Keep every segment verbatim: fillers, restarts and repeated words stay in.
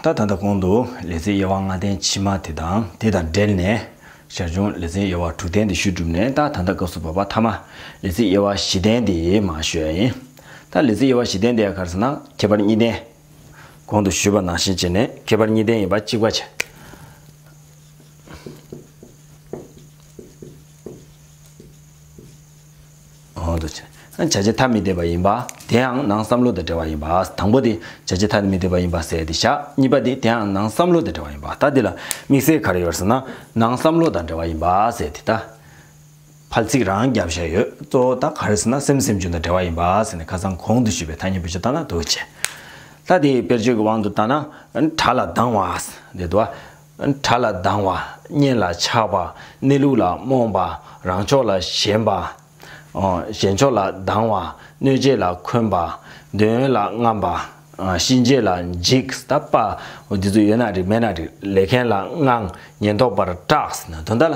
ད་ད་ལྟ་གོང་དུ་ལས་ཚིག་དབྱེ་བ་ལྔ་ལྡན་ཕྱི་མ་དེ་དང་དེ་དང་འབྲེལ་ནས་ཞར་བྱུང་ལས་ཚིག་དབྱེ་བ་དྲུག་ལྡན་དེ་ཞུས་གྲུབ་ནས། ད་ད་ལྟ་སྐབས་སུ་བབ་པ་ཐ་མ་ལས་ཚིག་དབྱེ་བ་བཞི་ལྡན་དེ་མར་ཞུ་ཡ་ཡིན། ད་ལས་ཚིག་དབྱེ་བ་བཞི་ལྡན་དེ་ཡང་ག་རེ་ཟེར་ན་ཁྱད་པར་གཉིས་ལྡན། གོང་དུ་ཞུས་པ་ནང་བཞིན་བྱས་ནས་ཁྱད་པར་གཉིས་ལྡན་ཡིན་པ་གཅིག་པ་བྱས། འོ་དོ་ཆེ། བྱ་བྱེད་ཐ་མི་དད་པ་ཡིན་པ། དེའང་ནང་བསམ་བློ་དང་འབྲེལ་བ་ཡིན་པ། དང་པོ་དེ་བྱ་བྱེད་ཐ་མི་དད་པ་ཡིན་པ་ཟེར་དེ་བཞག་གཉིས་པ་དེ་དེའང་ནང་བསམ་བློ་དང་འབྲེལ་བ་ཡིན་པ། ད་འདི་ལ་དམིགས་བསལ་ག་རེ་ཡོད་ཟེར་ན་ནང་བསམ་བློ་དང་འབྲེལ་བ་ཡིན་པ་ཟེར་དེ་ད། ཕལ་ཚིག་རང་རྒྱབ་བཞག་ཡོད། གཙོ་བོ་ད་ག་རེ་ཟེར་ན་སེམས་སེམས་བྱུང་དང་འབྲེལ་བ་ཡིན་པ་ཟེར་ནས་ཁ་སང་གོང་དུ་ཞུས་པའི་ཐ་སྙད་བེད་སྤྱོད་བཏང་ན་འདུག་ཅེས། ད་དེ་དཔེར་བརྗོད་ཀྱི་དབང་དུ་བཏང་ན་གྲ་ལ་ལྡང་བ་ཟེར་དེ་འདུག་བ། གྲ་ལ་ལྡང་བ། གཉེན་ལ་ཆགས་པ། གནས་ལུགས་ལ་རྨོངས་པ། རང་ཕྱོགས་ལ་ཞེན་པ། ཨོ། གཞན་ཕྱོགས་ལ་སྡང་བ། གནོད་བྱེད་ལ་འཁོན་པ། འདོད་ཡོན་ལ་རྔམ་པ། ཨ། གཤིན་རྗེ་ལ་འཇིགས། ད་པ། འོ་འདི་ཚོ་ཡོད་ན་འགྲིག་མེད་ན་འགྲིག་ལས་མཁན་ལ་དངངས། ཉེན་རྟོག་པར་སྐྲག་ཟེར་ན་དོན་དག་ལ་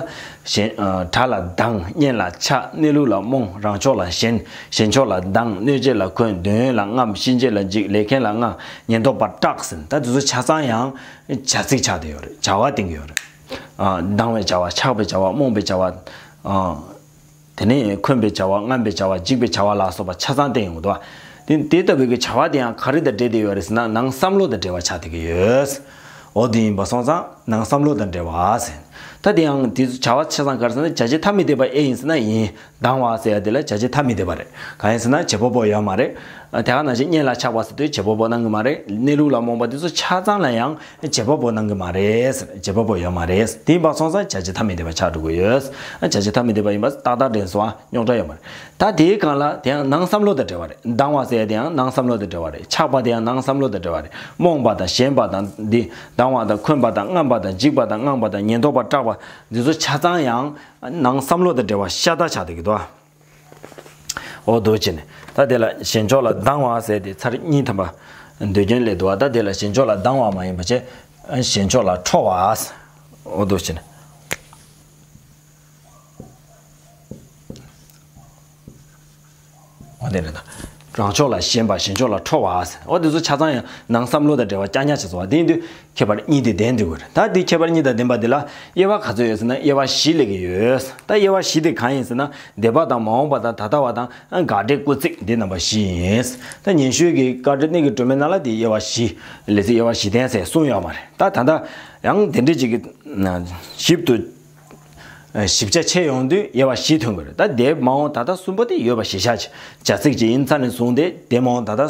གཞན། ཨ། གྲ་ལ་ལྡང་། གཉེན་ལ་ཆགས། གནས་ལུགས་ལ་རྨོངས། རང་ཕྱོགས་ལ་ཞེན། གཞན་ཕྱོགས་ལ་སྡང་། གནོད་བྱེད་ལ་འཁོན། འདོད་ཡོན་ལ་རྔམ། གཤིན་རྗེ་ལ་འཇིགས། ལས་མཁན་ལ་དངངས། ཉེན་རྟོག་པར་སྐྲག་ཟེར་ན་ད་འདི་ཚོ་ཆ་ཚང་ཡང་བྱ་ཚིག་ཆགས་བསྡད་ཡོད་རེད། བྱ་བ་སྟོན་གྱི་ཡོད་རེད། ཨ། ལྡང་བའི་བྱ་བ། ཆགས་པའི་བྱ་བ། རྨོངས་པའི་བྱ་བ། ཨ། དེ་ནས་འཁོན་པའི་བྱ་བ། རྔམ་པའི་བྱ་བ། འཇིགས་པའི་བྱ་བ་ལ་སོགས་པ་ཆ་ཚང་བསྟན་ཡོང་གི་འདུག་བ། དེ་དེ་ལྟ་བུའི་གི་བྱ་བ་དེ་ཡང་ག་རེ་དང་འབྲེལ་བསྡད་ཡོད་རེད་ཟེར་ན་ནང་བསམ་བློ་དང་འབྲེལ་བ་ཆགས་བསྡད་ཀྱི་ཡོད། འོ་དེ་ཡིན་པ་སོང་ཙང་ནང་བསམ་བློ་དང་འབྲེལ་བ་ཟེར། ད་དེ་ཡང་དེ་བྱ་བ་ཆ་ཚང་ག་རེ་ཟེར་ན་བྱ་བྱེད་ཐ་མི་དད་པ་ཨེ་ཡིན་ཟེར་ན་ཡིན། ལྡང་བ་ཟེར་ཡ་དེ་ལ་བྱ་བྱེད་ཐ་མི་དད་པ་རེད། གང་ཡིན་ཟེར་ན་བྱེད་པ་པོ་ཡོད་མ་རེད། དེ་ག་ནང་བཞིན་གཉེན་ལ་ཆགས་པ་ཟེར་དུས་བྱེད་པ་པོ་གནང་གི་མ་རེད། གནས་ལུགས་ལ་རྨོངས་པ་དེ་ཚོ་ཆ་ཚང་ལ་ཡང་བྱེད་པ་པོ་གནང་གི་མ་རེད། བྱེད་པ་པོ་ཡོད་མ་རེད། དེ་ཡིན་པ་སོང་ཙང་བྱ་བྱེད་ཐ་མི་དད་པ་ཆགས་འགྲོ་གི་ཡོད། བྱ་བྱེད་ཐ་མི་དད་པ་ཡིན་པ་ཏག་ཏག་དྲན་སོང་ཨ། རྙོག་དྲ་ཡོད་མ་རེད། ད་དེའི་སྒང་ལ་དེ་ཡང་ནང་བསམ་བློ་དང་འབྲེལ་བ་རེད། ལྡང་བ་ཟེར་ཡ་དེ་ཡང་ནང་བསམ་བློ་དང་འབྲེལ་བ་རེད། ཆགས་པ་དེ་ཡང་ནང་བསམ་བློ་དང་འབྲེལ་བ་རེད། རྨོངས་པ་དང་ཞེན་པ་དང་འདི་ལྡང་བ་དང་འཁོན་པ་དང་རྔམ་པ་དང་འཇིགས་པ་དང་དངངས་པ་དང་ཉེན་རྟོག་པ་སྐྲག་པ་འདི་ཚོ་ཆ་ཚང་ཡང་ནང་བསམ་བློ་དང་འབྲེལ་བ་ཤ་སྟག་ཆགས་བསྡད་ཀྱི་འདུག་ཨ། འོ་འདུག་བྱས་ནས་ད་དེ་ལ་གཞན་ཕྱོགས་ལ་སྡང་བ་ཟེར་དེ་ཚར་གཉིས་ཐམ་པ་འདོད་རྒྱན་སླེབས་འདུག་བ། ད་དེ་ལ་གཞན་ཕྱོགས་ལ་སྡང་བ་མ་ཡིན་པ་བྱས་གཞན་ཕྱོགས་ལ་ཁྲོ་བ། འོ་འདུག་བྱས་ནས། འོ་དེ་རེད་ད། རང་ཕྱོགས་ལ་ཞེན་པ་གཞན་ཕྱོགས་ལ་ཁྲོ་བ། འོ་དེ་ཚོ་ཆ་ཚང་ཡང་ནང་བསམ་བློ་དང་འབྲེལ་བ་རྐྱང་རྐྱང་བྱས་སོང་བ། དེ་ཡིན་དུས་ཁྱད་པར་གཉིས་དེ་ལྡན་འདུག་གི་རེད། ད་དེ་ཁྱད་པར་གཉིས་དང་ལྡན་པ་དེ་ལ་དབྱེ་བ་ག་ཚོད་ཡོད་ཟེར་ན་དབྱེ་བ་བཞི་སླེབས་ཀྱི་ཡོད། ད་དབྱེ་བ་བཞི་དེ་གང་ཡིན་ཟེར་ན་འདས་པ་དང་མ་འོངས་པ་དང་ད་ལྟ་བ་དང་དགག་སྒྲའི་སྐུལ་ཚིག་འདི་རྣམ་པ་བཞི་ཡིན། ད་ཉན་ཤོས་ཀྱི་བཀའ་འགྲེལ་གནད་ཀྱི་སྒྲོན་མེའི་ནང་ལ་དེ་དབྱེ་བ་བཞི། ལས་ཚིག་དབྱེ་བ་བཞི་ལྡན་ཟེར་གསུངས་ཡོད་མ་རེད། ད་ད་ལྟ་ཡང་དེ་འདྲ་ཅིག་གི་ཞིབ་ཏུ་ཞིབ་ཆ་ཕྱེ་ཡོང་དུས་དབྱེ་བ་བཞི་ཐོན་དགོས་རེད། ད་འདས་མ་འོངས་ད་ལྟ་གསུམ་པོ་དེ་ཡོད་པ་གཞིར་བཞག་བྱས། བྱ་ཚིག་ཅིག་ཡིན་ཙང་ནས་བཟུང་སྟེ་འདས་མ་འོངས་ད་ལྟ་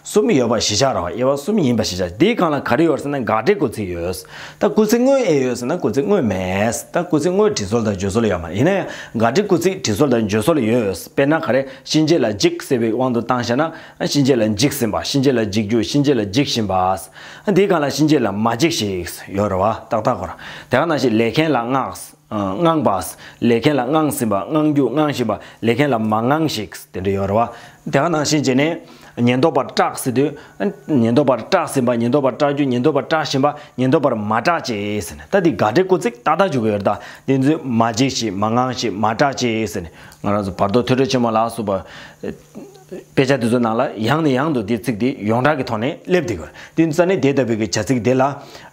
གསུམ་ཡོད་པ་གཞིར་བཞག་རེད་བ། དབྱེ་བ་གསུམ་ཡིན་པ་གཞིར་བཞག་དེའི་སྒང་ལ་ག་རེ་ཡོད་ཟེར་ན་དགག་སྒྲའི་སྐུལ་ཚིག་ཡོད། ད་སྐུལ་ཚིག་དངོས་ཨེ་ཡོད་ཟེར་ན་སྐུལ་ཚིག་དངོས་མེད། ད་སྐུལ་ཚིག་དངོས་དྲི་ཟོར་དང་བརྗོད་ཟོར་ལ་ཡོད་མ་རེད། ཡིན་ན་ཡང་དགག་སྒྲའི་སྐུལ་ཚིག་དྲི་ཟོར་དང་བརྗོད་ཟོར་ལ་ཡོད། དཔེར་ན་ག་རེ་གཤིན་རྗེ་ལ་འཇིགས་ཟེར་བའི་དབང་དུ་བཏང་བཞག་ན་གཤིན་རྗེ་ལ་འཇིགས་ཟིན་པ། གཤིན་རྗེ་ལ་འཇིགས་རྒྱུ། གཤིན་རྗེ་ལ་འཇིགས་བཞིན་པ། དེའི་སྒང་ལ་གཤིན་རྗེ་ལ་མ་འཇིགས་ཤིག་ཡོད་རེད་བ། ཏག་ཏག་གོ་ར། དེ་ག་ནང་བཞིན་ལས་མཁན་ལ་དངངས། དངངས་པ། ལས་མཁན་ལ་དངངས་ཟིན་པ། དངངས་རྒྱུ་དངངས་བཞིན་པ། ལས་མཁན་ལ་མ་དངངས་ཤིག་དེ་འདྲ་ཡོད་རེད་བ། དེ་ག་ནང་བཞིན་བྱས་ནས་ཉེན་རྟོག་པར་སྐྲག་ཟེར་དུས། ཉེན་རྟོག་པར་སྐྲག་ཟིན་པ། ཉེན་རྟོག་པར་སྐྲག་རྒྱུ། ཉེན་རྟོག་པར་སྐྲག་བཞིན་པ། ཉེན་རྟོག་པར་མ་སྐྲག་ཅིག་ཟེར་ནས། ད་འདི་དགག་སྒྲའི་སྐུལ་ཚིག་ཏག་ཏག་འཇུག་གི་ཡོད་རེད། ད་འདི་ཚོས་མ་འཇིགས་ཤིག་མ་དངངས་ཤིག་མ་སྐྲག་ཅིག་ཟེར་ནས། ང་རང་ཚོ་བར་དོ་ཐོས་གྲོལ་ཆེན་མོ་ལ་སོགས་པ། དཔེ་ཆ་དེ་ཚོ་ནང་ལ་ཡང་ནས་ཡང་དུ་དེ་ཚིག་དེ་ཡོངས་གྲགས་ཀྱི་ཐོག་ནས་སླེབས་བསྡད་ཡོད་རེད། དེ་ཙ་ནས་དེ་ལྟ་བུའི་གི་བྱ་ཚིག་དེ་ལ་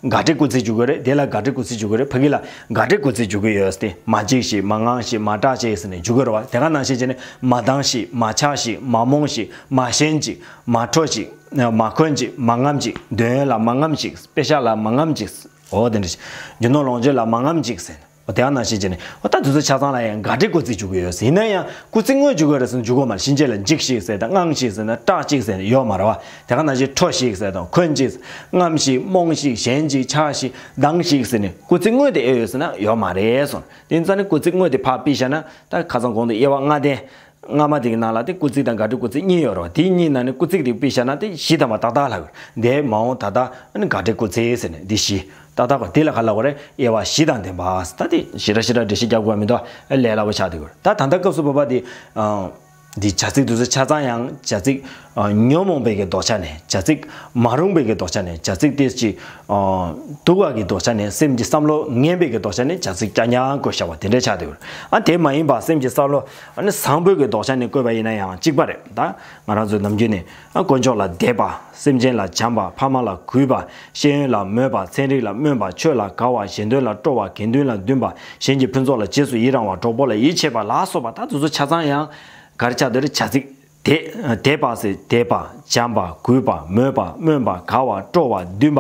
དགག་སྒྲའི་སྐུལ་ཚིག་འཇུག་གི་རེད། དེ་ལ་དགག་སྒྲའི་སྐུལ་ཚིག་འཇུག་གི་རེད། ཕ་གི་ལ་དགག་སྒྲའི་སྐུལ་ཚིག་འཇུག་གི་ཡོད་དེ། མ་འཇིགས་ཤིག་མ་དངངས་ཤིག་མ་སྐྲག་ཅིག་ཟེར་ནས་འཇུག་གི་རེད་བ། དེ་ག་ནང་བཞིན་བྱས་ནས་མ་སྡང་ཞིག་མ་ཆགས་ཤིག་མ་རྨོངས་ཤིག་མ་ཞེན་ཅིག་མ་ཁྲོ་ཅིག་མ་འཁོན་ཅིག་མ་རྔམ་ཅིག་འདོད་ཡོན་ལ་མ་རྔམ་ཅིག་དཔེ་བཞག་ལ་མ་རྔམ་ཅིག་འོ་དེ་འདྲ་ཞིག་རྒྱུ་ནོར་ལོངས་སྤྱོད་ལ་མ་རྔམ་ཅིག་ཟེར་ནས། འོ་དེ་ག་ནང་བཞིན་བྱས་ནས་འོ་ད་དེ་ཚོ་ཆ་ཚང་ལ་ཡང་དགག་སྒྲའི་སྐུལ་ཚིག་འཇུག་གི་ཡོད་ཟེར། ཡིན་ན་ཡང་སྐུལ་ཚིག་དངོས་འཇུག་གི་རེད་ཟེར་ན་འཇུག་གི་ཡོད་མ་རེད། གཤིན་རྗེ་ལ་འཇིགས་ཤིག་ཟེར་དང་དངངས་ཤིག་ཟེར་ན་སྐྲག་ཅིག་ཟེར་ན་ཡོད་མ་རེད་བ། དེ་ག་ནང་བཞིན་ཁྲོ་ཞིག་ཟེར་དང་འཁོན་ཅིག་རྔམ་ཞིག་རྨོངས་ཤིག་ཞེན་ཅིག་ཆགས་ཤིག་སྡང་ཞིག་ཟེར་ནས་སྐུལ་ཚིག་དངོས་དེ་ཨེ་ཡོད་ཟེར་ན་ཡོད་མ་རེད་གསུངས། དེ་ཙ་ནས་སྐུལ་ཚིག་དངོས་དེ་ཕར་ཕུད་བཞག་ན་ད་ཁ་སང་གོང་དུ་དབྱེ་བ་ལྔ་ལྡན། སྔ་མ་དེ་གི་ནང་ལ་དེ་སྐུལ་ཚིག་དང་དགག་སྒྲའི་སྐུལ་ཚིག་གཉིས་ཡོད་རེད་བ། དེ་གཉིས་ནང་ནས་སྐུལ་ཚིག་དེ་ཕུད་བཞག་ན་དེ་བཞི་ཐམ་པ་ཏག་ཏག་ལྷག་གི་རེད། འདས་མ་འོངས་ད་ལྟ་ཨ་ནི་དགག་སྒྲའི་སྐུལ་ཚིག་ཟེར་ནས་འདི་བཞི་ཏག་ཏག་གོ། དེ་ལ་ག་ལབ་དགོས་རེད། དབྱེ་བ་བཞི་དང་ལྡན་པ། ད་དེ་ཞེ་དྲག་ཞེ་དྲག་འགྲེལ་བཤད་རྒྱག་དགོས་མི་འདུག་ལས་སླ་པོ་ཆགས་བསྡད་ཀྱི་རེད། ད་ད་ལྟ་སྐབས་སུ་བབ་པ་དེ་ཨ་ འདི་བྱ་ཚིག་དེ་ཚོ་ཆ་ཚང་ཡང་བྱ་ཚིག་ཨ་ཉོན་མོངས་པའི་གི་ལྡོག་ཆ་ནས། བྱ་ཚིག་མ་རུངས་པའི་གི་ལྡོག་ཆ་ནས། བྱ་ཚིག་དེ་ཅིག་ཨ་སྡུག་པ་གི་ལྡོག་ཆ་ནས། སེམས་ཀྱི་བསམ་བློ་ངན་པའི་གི་ལྡོག་ཆ་ནས་བྱ་ཚིག་རྐྱང་རྐྱང་བཀོད་བཞག་པ་དེ་འདྲའི་ཆགས་བསྡད་ཡོད་རེད། ཨ་དེ་མ་ཡིན་པ་སེམས་ཀྱི་བསམ་བློ་ཨ་ནི་བཟང་པོའི་གི་ལྡོག་ཆ་ནས་བཀོད་པ་ཡིན་ན་ཡང་གཅིག་པ་རེད། ད་ང་རང་ཚོའི་ནམ་རྒྱུན་ནས་ཨ་དཀོན་མཆོག་ལ་དད་པ། སེམས་ཅན་ལ་བྱམས་པ། ཕ་མ་ལ་གུས་པ། ཤེས་ཡོན་ལ་མོས་པ། ཚན་རིག་ལ་སྨོན་པ། ཆོས་ལ་དགའ་བ། གཞན་དོན་ལ་སྤྲོ་བ། དགེ་འདུན་ལ་འདུན་པ། གཞན་གྱི་ཕུན་ཚོགས་ལ་རྗེས་སུ་ཡི་རང་བ། གྲོགས་པོ་ལ་ཡིད་ཆེས་པ་ལ་སོགས་པ། ད་དེ་ཚོ་ཆ་ཚང་ཡང་ག་རེ་ཆགས་བསྡད་རེད། བྱ་ཚིག་དད་དད་པ་ཟེར་དད་པ། བྱམས་པ། གུས་པ། མོས་པ། སྨོན་པ། དགའ་བ། སྤྲོ་བ། འདུན་པ།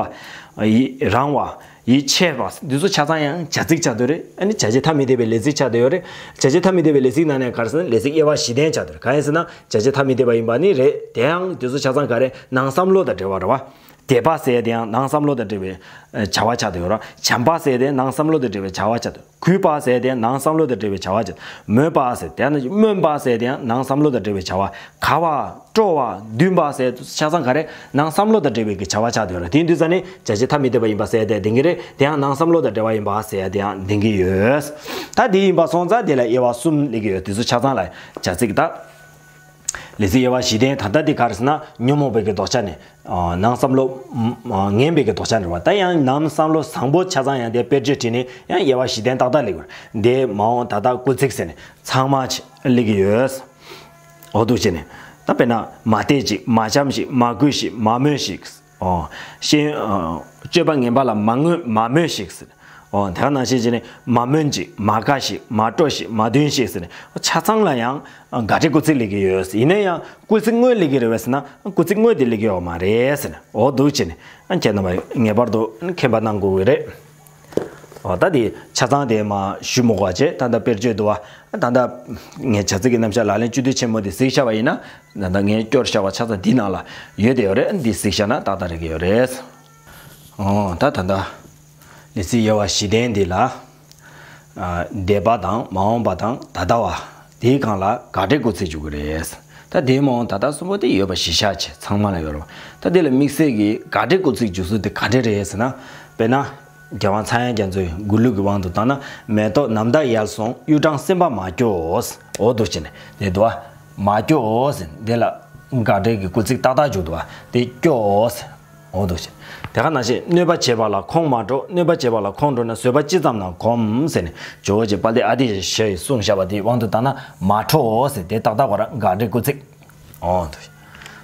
ཡི་རང་བ། ཡིད་ཆེས་པ། འདི་ཚོ་ཆ་ཚང་ཡང་བྱ་ཚིག་ཆགས་བསྡད་རེད། ཨ་ནི་བྱ་བྱེད་ཐ་མི་དད་པའི་ལས་ཚིག་ཆགས་བསྡད་ཡོད་རེད། བྱ་བྱེད་ཐ་མི་དད་པའི་ལས་ཚིག་ནང་ནས་ག་རེ་ཟེར་ན་ལས་ཚིག་དབྱེ་བ་བཞི་ལྡན་ཆགས་བསྡད་རེད། གང་ཡིན་ཟེར་ན་བྱ་བྱེད་ཐ་མི་དད་པ་ཡིན་པ་ནི་རེད། དེ་ཡང་འདི་ཚོ་ཆ་ཚང་ག་རེ་ནང་བསམ་བློ་དང་འབྲེལ་བ་རེད་བ། དད་པ་ཟེར་དེ་ཡང་ནང་བསམ་བློ་དང་འབྲེལ་བའི་ཨ་བྱ་བ་ཆགས་བསྡད་ཡོད་རེད། བྱམས་པ་ཟེར་དེ་ནང་བསམ་བློ་དང་འབྲེལ་བའི་བྱ་བ་ཆགས་བསྡད། གུས་པ་ཟེར་དེ་ནང་བསམ་བློ་དང་འབྲེལ་བའི་བྱ་བ་ཆགས། མོས་པ་ཟེར་དེ་ནང་སྨོན་པ་ཟེར་དེ་ནང་བསམ་བློ་དང་འབྲེལ་བའི་བྱ་བ། དགའ་བ། སྤྲོ་བ། འདུན་པ་ཟེར་ཆ་ཚང་ག་རེ་ནང་བསམ་བློ་དང་འབྲེལ་བའི་གི་བྱ་བ་ཆགས་བསྡད་ཡོད་རེད། དེ་ཡིན་དུས་ཙ་ནི་བྱ་བྱེད་ཐ་མི་དད་པ་ཡིན་པ་ཟེར་དེ་ལྡན་གྱི་རེད། དེ་ཡང་ནང་བསམ་བློ་དང་འབྲེལ་བ་ཡིན་པ་ཟེར་དེ་ཡང་ལྡན་གྱི་ཡོད། ད་དེ་ཡིན་པ་སོང་ཙང་དེ་ལ་དབྱེ་བ་གསུམ་སླེབས་ཀྱི་ཡོད། དེ་ཚོ་ཆ་ཚང་ལ་བྱ་ཚིག་ད། ལས་ཚིག་དབྱེ་བ་བཞི་ལྡན། ད་ལྟ་འདི་ག་རེ་ཟེར་ན་ཉོན་མོངས་པའི་གི་ལྡོག་ཆ་ནས། ཨ་ནང་བསམ་བློ་ཨ་ངན་པའི་གི་ལྡོག་ཆ་འདྲ་བ། ད་ཡང་ནང་བསམ་བློ་བཟང་པོ་ཆ་ཚང་ཡང་དེ་དཔེར་བརྗོད་བྲིས་ནས་ཡང་དབྱེ་བ་བཞི་ལྡན་ཏག་ཏག་སླེབས་ཀྱི་ཡོད། འདི་མ་འོངས་ད་ལྟ་སྐུལ་ཚིག་ཟེར་ནས་ཚང་མ་ཆ་སླེབས་ཀྱི་ཡོད། འོ་འདུག་བྱས་ནས་ད་དཔེར་ན་མ་བལྟས་ཅིག་མ་བྱམས་ཤིག་མ་གུས་ཤིག་མ་མོས་ཤིག་ཨོ། ཤེས་ཨ་སྤྱོད་པ་ངན་པ་ལ་མ་ངུ་མ་མོས་ཤིག་ཟེར། ཨོ་དེ་ག་ནང་བཞིན་བྱས་ནས་མ་སྨོན་ཅིག་མ་དགའ་ཞིག་མ་སྤྲོ་ཞིག་མ་འདུན་ཞིག་ཟེར་ནས་ཆ་ཚང་ལ་ཡང་དགག་སྒྲའི་སྐུལ་ཚིག་སླེབས་ཀྱི་ཡོད། ཡིན་ན་ཡང་སྐུལ་ཚིག་དངོས་སླེབས་ཀྱི་རེད་བས་ཟེར་ན་སྐུལ་ཚིག་དངོས་དེ་སླེབས་ཀྱི་ཡོད་མ་རེད་ཟེར་ནས། འོ་འདུག་བྱས་ནས་ཁྱེད་རྣམ་པ་ངེས་པར་དུ་མཁྱེན་པ་གནང་དགོས་ཀྱི་རེད། འོ་ད་དེ་ཆ་ཚང་དེ་མ་ཞུ་མི་དགོས་པ་བྱས། ད་ལྟ་དཔེར་བརྗོད་འདུག་བ། ད་ལྟ་ངས་བྱ་ཚིག་གི་རྣམ་གཞག་ལག་ལེན་བཅུ་དོན་ཆེན་མོ་དེ་གཟིགས་བཞག་པ་ཡིན་ན། ད་ལྟ་ངས་སྐྱོར་བཞག་པ་ཆ་ཚང་འདི་ནང་ལ་ཡོད་དེ་ཡོད་རེད། འདི་གཟིགས་བཞག་ན་ཏག་ཏག་རེད་ཀྱི་ཡོད་རེད། ཨོ་ད་ད་ལྟ་ལས་ཚིག་དབྱེ་བ་བཞི་ལྡན་འདི་ལ་ཨ་འདས་པ་དང་མ་འོངས་པ་དང་ད་ལྟ་བ་དེའི་སྒང་ལ་དགག་སྒྲའི་སྐུལ་ཚིག་འཇུག་གི་རེད། ད་དེའི་མ་འོངས་ད་ལྟ་གསུམ་པོ་དེ་ཡོད་པ་གཞིར་བཞག་བྱས་ཚང་མ་ལ་ཡོད་རེད་བ། ད་དེ་ལ་དམིགས་བསལ་གྱི་དགག་སྒྲའི་སྐུལ་ཚིག་འཇུག་ཚུལ་དེ་ག་འདྲ་རེད་ཟེར་ན། དཔེར་ན། རྒྱལ་དབང་ཚངས་དབྱངས་རྒྱ་མཚོའི་མགུར་གླུ་གི་དབང་དུ་བཏང་ན། མེ་ཏོག་ནམ་ཟླ་ཡར་སོང་གཡུ་སྦྲང་སེམས་པ་མ་སྐྱོ། འོ་འདུག་བྱས་ནས་དེ་འདུག་བ། མ་སྐྱོ་ཟེར་དེ་ལ་དགག་སྒྲའི་གི་སྐུལ་ཚིག་ཏག་ཏག་འཇུག་འདུག་བ། དེ་སྐྱོ་ཟེར། འོ་འདུག་བྱས། དེ་ག་ནང་བཞིན་གནོད་པ་བྱེད་པ་ལ་ཁོང་མ་ཁྲོ། གནོད་པ་བྱེད་པ་ལ་ཁོང་ཁྲོ་ན། བཟོད་པ་ཅི་ཙམ་ན་སྒོམ་ཟེར་ནས་ཇོ་བོ་རྗེ་དཔལ་ལྡན་ཨ་ཏི་ཤ་ཞེས་གསུངས་བཞག་པ་དེའི་དབང་དུ་བཏང་ན་མ་ཁྲོ་ཟེར་དེ་ཏག་ཏག་གོ་ར་དགག་སྒྲའི་སྐུལ་ཚིག་འོ་འདུག་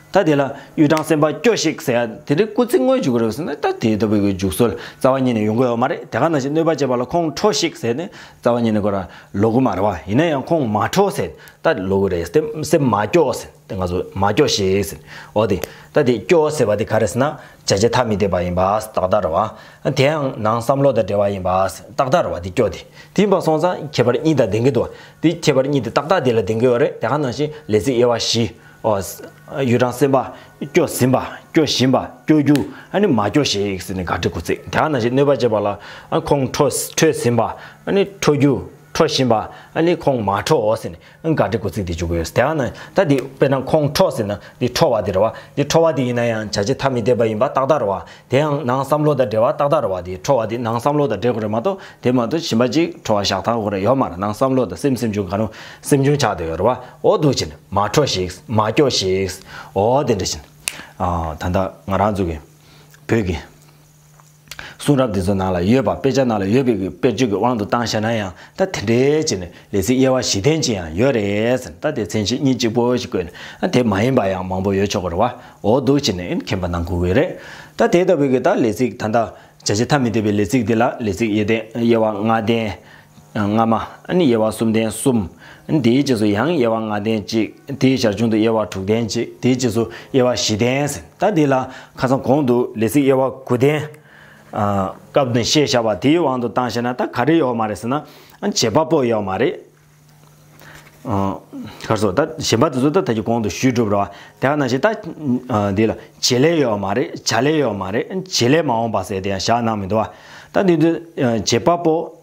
ད་དེ་ལ་གཡུ་སྦྲང་སེམས་པ་སྐྱོ་ཞིག་ཟེར་ཡ་དེ་འདྲའི་སྐུལ་ཚིག་དངོས་འཇུག་གི་རེད་ཟེར་ན། ད་དེ་ལྟ་བུའི་འཇུག་སྲོལ་རྩ་བ་ཉིད་ནས་ཡོང་གི་ཡོད་མ་རེད། དེ་ག་ནང་བཞིན་གནོད་པ་བྱེད་པ་ལ་ཁོང་ཁྲོ་ཞིག་ཟེར་ནས་རྩ་བ་ཉིད་ནས་ཁོ་རང་ལོག་གི་མ་རེད་བ། ཡིན་ན་ཡང་ཁོང་མ་ཁྲོ་ཟེར་ད་ལོག་གི་རེད། སེམས་སེམས་མ་སྐྱོ་ཟེར་དེ་ང་ཚོ་མ་སྐྱོ་ཞིག་ཟེར། འོ་དེ་ད་དེ་སྐྱོ་ཟེར་བ་དེ་ག་རེ་ཟེར་ན་བྱ་བྱེད་ཐ་མི་དད་པ་ཡིན་པ་ཏག་ཏག་རེད་བ། དེ་ཡང་ནང་བསམ་བློ་དང་འབྲེལ་བ་ཡིན་པ་ཏག་ཏག་རེད་བ། དེ་སྐྱོ་དེ་དེ་ཡིན་པ་སོང་ཙང་ཁྱད་པར་གཉིས་དང་ལྡན་གྱི་འདུག་བ། དེ་ཁྱད་པར་གཉིས་དེ་ཏག་ཏག་དེ་ལ་ལྡན་གྱི་ཡོད་རེད། དེ་ག་ནང་བཞིན་ལས་ཚིག་དབྱེ་བ་བཞི། ཨོ། གཡུ་སྦྲང་སེམས་པ། སྐྱོ་ཟིན་པ། སྐྱོ་བཞིན་པ། སྐྱོ་རྒྱུ། ཨ་ནི་མ་སྐྱོ་ཞིག་ཟེར་ནས་དགག་སྒྲའི་སྐུལ་ཚིག་དེ་ག་ནང་བཞིན་གནོད་པ་བྱེད་པ་ལ་ཨ་ཁོང་ཁྲོ་ཁྲོས་ཟིན་པ། ཨ་ནི་ཁྲོ་རྒྱུ། ཁྲོ་བཞིན་པ། ཨ་ནི་ཁོང་མ་ཁྲོ་ཟེར་ནས་ཨ་དགག་སྒྲའི་སྐུལ་ཚིག་དེ་འཇུག་གི་ཡོད། དེ་ག་ནང་ད་འདི་དཔེར་ན་ཁོང་ཁྲོ་ཟེར་ན་འདི་ཁྲོ་བ་དེ་རེད་བ། འདི་ཁྲོ་བ་དེ་ཡིན་ན་ཡང་བྱ་བྱེད་ཐ་མི་དད་པ་ཡིན་པ་ཏག་ཏག་རེད་བ། དེ་ཡང་ནང་བསམ་བློ་དང་འབྲེལ་བ་ཏག་ཏག་རེད་བ། དེ་ཁྲོ་བ་དེ་ནང་བསམ་བློ་དང་འབྲེལ་དགོས་རེད་མ་གཏོགས་དེ་མ་གཏོགས་གཞན་པ་ཅིག་ཁྲོ་བ་བཞག་ཐང་དགོས་རེད་ཡོད་མ་རེད། ནང་བསམ་བློ་དང་སེམས་སེམས་བྱུང་གང་རུང་སེམས་བྱུང་ཆགས་བསྡད་ཡོད་རེད་བ། འོ་འདུག་བྱས་ནས་མ་ཁྲོ་ཞིག་མ་སྐྱོ་ཞིག་འོ་དེ་འདྲ་བྱས་ནས་ཨ་ད་ལྟ་ང་རང་ཚོ་གི་བོད་ཀྱི་གསུང་རབ་འདི་ཚོ་ནང་ལ་ཡོད་པ། དཔེ་ཆ་ནང་ལ་ཡོད་པའི་གི་དཔེར་བརྗོད་ཀྱི་དབང་དུ་བཏང་བཞག་ན་ཡང་ད་དེ་འདྲའི་བྱས་ནས་ལས་ཚིག་དབྱེ་བ་བཞི་ལྡན་ཅིག་ཡང་ཡོད་རེད་ཟེར། ད་དེ་མཚན་གཞི་གཉིས་གཅིག་པོ་ཞིག་བཀོད་ནས་ཨ་དེ་མ་ཡིན་པ་ཡང་མང་པོ་ཡོད་ཆོག་གི་རེད་བ། འོ་འདུག་བྱས་ནས་མཁྱེན་པ་གནང་དགོས་ཀྱི་རེད། ད་དེ་ལྟ་བུའི་གི་ད་ལས་ཚིག་ད་ལྟ་བྱ་བྱེད་ཐ་མི་དད་པའི་ལས་ཚིག་འདི་ལ་ལས་ཚིག་དབྱེ་ལྡན་དབྱེ་བ་ལྔ་ལྡན། སྔ་མ། ཨ་ནི་དབྱེ་བ་གསུམ་ལྡན་གསུམ། ཨ་ནི་དེའི་རྗེས་སུ་ཡང་དབྱེ་བ་ལྔ་ལྡན་གཅིག་དེའི་ཞར་བྱུང་དུ་དབྱེ་བ་དྲུག་ལྡན་གཅིག་དེའི་རྗེས་སུ་དབྱེ་བ་བཞི་ལྡན་ཟེར། ད་འདི་ལ་ཁ་སང་གོང་དུ་ལས་ཚིག་དབྱེ་བ་དགུ་ལྡན། ཨ་སྐབས་ནས་བཤད་བཞག་པ་དེའི་དབང་དུ་བཏང་བཤད་ན་ད་ག་རེ་ཡོད་མ་རེད་ཟེར་ན། ཨ་བྱེད་པ་པོ་ཡོད་མ་རེད། ཨ་ག་རེ་ཟེར། ད་གཞན་པ་དེ་ཚོ་ད་ད་ཀྱི་གོང་དུ་ཞུས་གྲུབ་རེད་བ། དེ་ག་ནང་བཞིན་ད་ཨ་འདི་ལ་བྱེད་ལས་ཡོད་མ་རེད། བྱ་ལས་ཡོད་མ་རེད། བྱེད་ལས་མ་འོངས་པ་ཟེར་དེ་ཡང་བཞག་གནང་མི་འདུག་བ། ད་འདི་འདི་ཨ་བྱེད་པ་པོ།